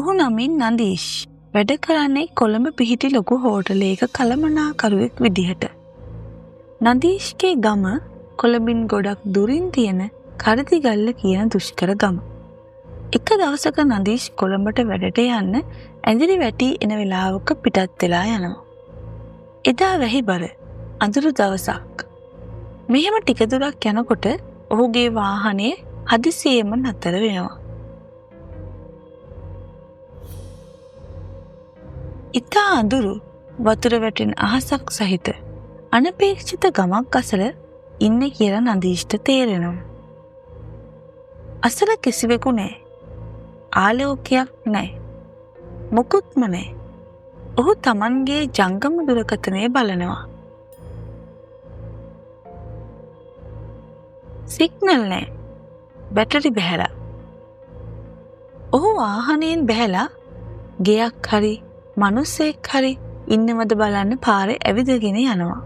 ඔහු නමින් නදීෂ්. වැඩ කරන්නේ කොළඹ පිහිටි ලොකු හෝටලයක කළමනාකරුවෙක් විදිහට. නදීෂ්ගේ ගම කොළඹින් ගොඩක් දුරින් තියෙන කරදිගල්ල කියන දුෂ්කර ගම. එක දවසක නදීෂ් කොළඹට වැඩට යන්න ඇඳිරි වැටී එන වෙලාවක පිටත් වෙලා යනවා. එදා වැහිබර අඳුරු දවසක්. මෙහෙම ටික දුරක් යනකොට ඔහුගේ වාහනය හදිසියෙම නතර වෙනවා. ඉතා අඳුරු වතුර වැටෙන අහසක් සහිත අනපේක්ෂිත ගමක් අසල ඉන්නේ කියලා නදීෂ්ට තේරෙනවා. අසල කිසිවෙකු නෑ. ආලෝකයක් නෑ. මොකුත්ම නෑ. ඔහු තමන්ගේ ජංගම දුරකථනය බලනවා. සිග්නල් නෑ. බැටරි බැහැලා. ඔහු වාහනයෙන් බැහැලා ගෙයක් හරි මනුස්සයෙක් හරි ඉන්නවද බලන්න පාරේ ඇවිදගෙන යනවා.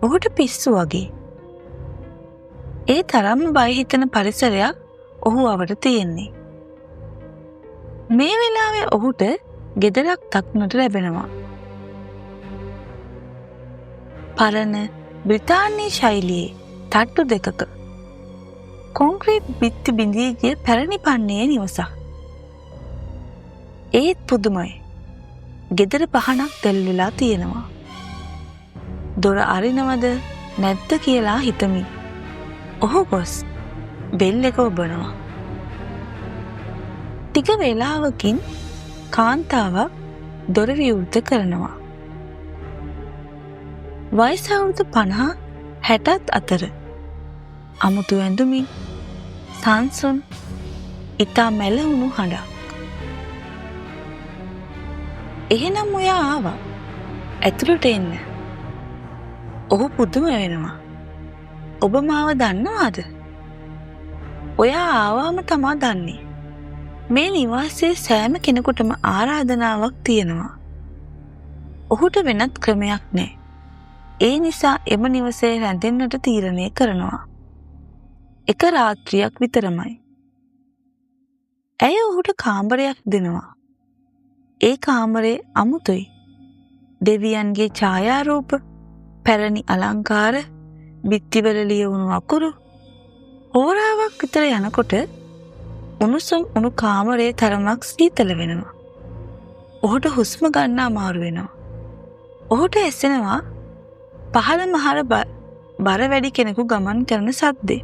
ඔහුට පිස්සු වගේ. ඒ තරම්ම බය හිතෙන පරිසරයක් ඔහු අවට තියෙන්නේ. මේ වෙලාවේ ඔහුට ගෙදරක් දක්නට ලැබෙනවා. පරණ බ්‍රිතාන්‍ය ශෛලියේ තට්ටු දෙකක කොන්ක්‍රීට් බිත්ති බිඳී ගිය පැරණි පන්නයේ නිවසක්. ඒත් පුදුමයි. ගෙදර පහනක් දැල් වෙලා තියෙනවා. දොර අරිනවද නැද්ද කියලා හිතමින් ඔහු ගොස් බෙල් එක ඔබනවා. ටික වේලාවකින් කාන්තාවක් දොර විවෘත කරනවා. වයස අවුරුදු 50 60ත් අතර අමුතු ඇඳුමින් සංසුන් ඉතා මැලවුණු හඬක්. එහෙනම් ඔයා ආවා. ඇතුළට එන්න. ඔහු පුදුම වෙනවා. ඔබ මාව දන්නවාද? ඔයා ආවාම තමා දන්නේ. මේ නිවාසයේ සෑම කෙනෙකුටම ආරාධනාවක් තියෙනවා. ඔහුට වෙනත් ක්‍රමයක් නෑ. ඒ නිසා එම නිවසේ රැඳෙන්නට තීරණය කරනවා. එක රාත්‍රියක් විතරමයි. ඇය ඔහුට කාමරයක් දෙනවා. ඒ කාමරේ අමුතුයි. දෙවියන්ගේ ඡායාරූප, පැරණි අලංකාර, බිත්තිවල ලියවුණු අකුරු. හෝරාවක් විතර යනකොට උණුසුම් උණු කාමරයේ තරමක් සීතල වෙනවා. ඔහුට හුස්ම ගන්න අමාරු වෙනවා. ඔහුට ඇසෙනවා පහළ මහර බර වැඩි කෙනෙකු ගමන් කරන සද්දේ.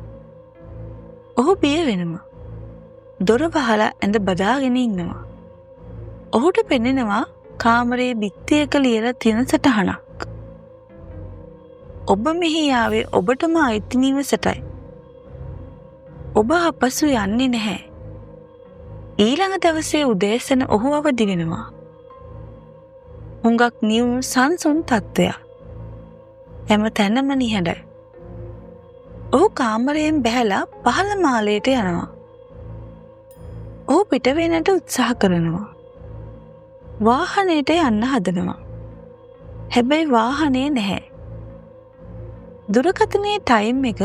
ඔහු බිය වෙනවා. දොර වහලා ඇඳ බදාගෙන ඉන්නවා. ඔහුට පෙනෙනවා කාමරයේ බිත්තියක ලියලා තියෙන සටහනක්. ඔබ මෙහි ආවේ ඔබටම අයිති නිවසටයි. ඔබ අපසු යන්නේ නැහැ. ඊළඟ දවසේ උදෑසන ඔහු අවදි වෙනවා. හුඟක් නියුණු සංසුන් තත්ත්වයක්. හැම තැනම නිහඬයි. ඔහු කාමරයෙන් බැහැලා පහළ මාලයට යනවා. ඔහු පිට වෙන්නට උත්සාහ කරනවා. වාහනයට යන්න හදනවා. හැබැයි වාහනේ නැහැ. දුරකථනයේ ටයිම් එක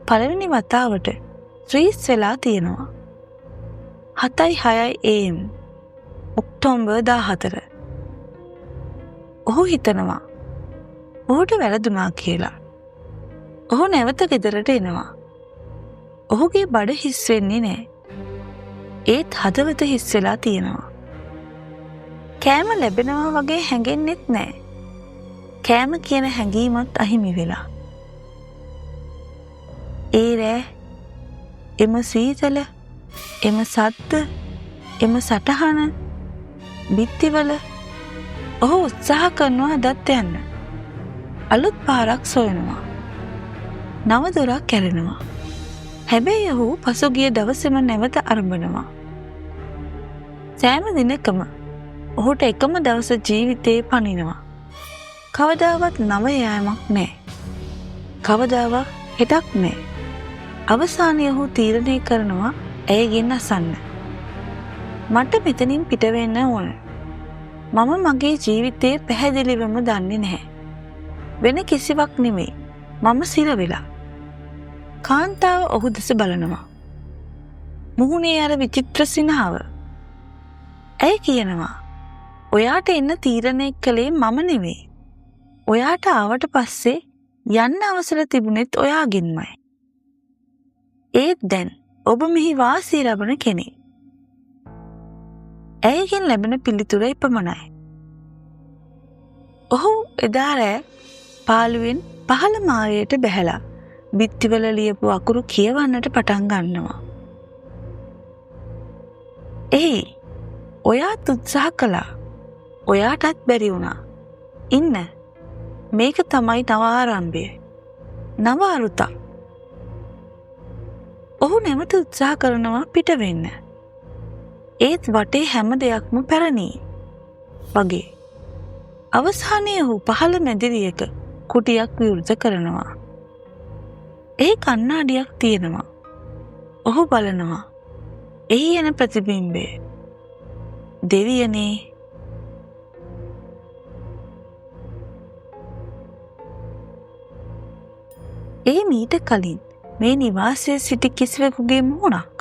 පළවෙනි වතාවට ෆ්‍රීස් වෙලා තියෙනවා. 7:06 AM October 14. ඔහු හිතනවා ඔහුට වැරදුනා කියලා. ඔහු නැවත ගෙදරට එනවා. ඔහුගේ බඩ හිස් වෙන්නේ නෑ. ඒත් හදවත හිස් වෙලා තියෙනවා. කෑම ලැබෙනවා වගේ හැඟෙන්නෙත් නෑ. කෑම කියන හැඟීමත් අහිමි වෙලා. ඒ රෑ එම සීතල, එම සද්ද, එම සටහන, බිත්තිවල ඔහු උත්සාහ කරනවා අදත් යන්න. අලුත් පාරක් සොයනවා. නව දොරක් කැරෙනවා. හැබැයි ඔහු පසුගිය දවසේම නැවත අරඹනවා. සෑම දිනකම ඔහුට එකම දවස ජීවිතේ පනිනවා. කවදාවත් නව යෑමක් නෑ. කවදාවත් හෙටක් නෑ. අවසානයේ ඔහු තීරණය කරනවා ඇයගෙන් අසන්න. මට මෙතනින් පිට වෙන්න ඕන. මම මගේ ජීවිතේ පැහැදිලිවම දන්නේ නැහැ. වෙන කිසිවක් නෙමෙයි. මම සිර වෙලා. කාන්තාව ඔහු දෙස බලනවා. මුහුණේ අර විචිත්‍ර සිනහව. ඇය කියනවා, ඔයාට එන්න තීරණය කළේ මම නෙවෙයි. ඔයාට ආවට පස්සේ යන්න අවසර තිබුණෙත් ඔයාගෙන්මයි. ඒත් දැන් ඔබ මෙහි වාසිය ලබන කෙනෙක්. ඇයගෙන් ලැබෙන පිළිතුර එපමණයි. ඔහු එදා රෑ පාළුවෙන් පහළ මාරයට බැහැලා බිත්තිවල ලියපු අකුරු කියවන්නට පටන් ගන්නවා. එහේ, ඔයාත් උත්සාහ කළා. ඔයාටත් බැරි වුණා. ඉන්න. මේක තමයි නව ආරම්භය. නව අරුතක්. ඔහු නැවත උත්සාහ කරනවා පිට වෙන්න. ඒත් වටේ හැම දෙයක්ම පැරණි වගේ. අවසානයේ ඔහු පහළ මැදිරියක කුටියක් විවෘත කරනවා. එහි කණ්ණාඩියක් තියෙනවා. ඔහු බලනවා. එහි එන ප්‍රතිබිම්බය. දෙවියනේ, ඒ මීට කලින් මේ නිවාසයේ සිටි කිසිවෙකුගේ මුහුණක්.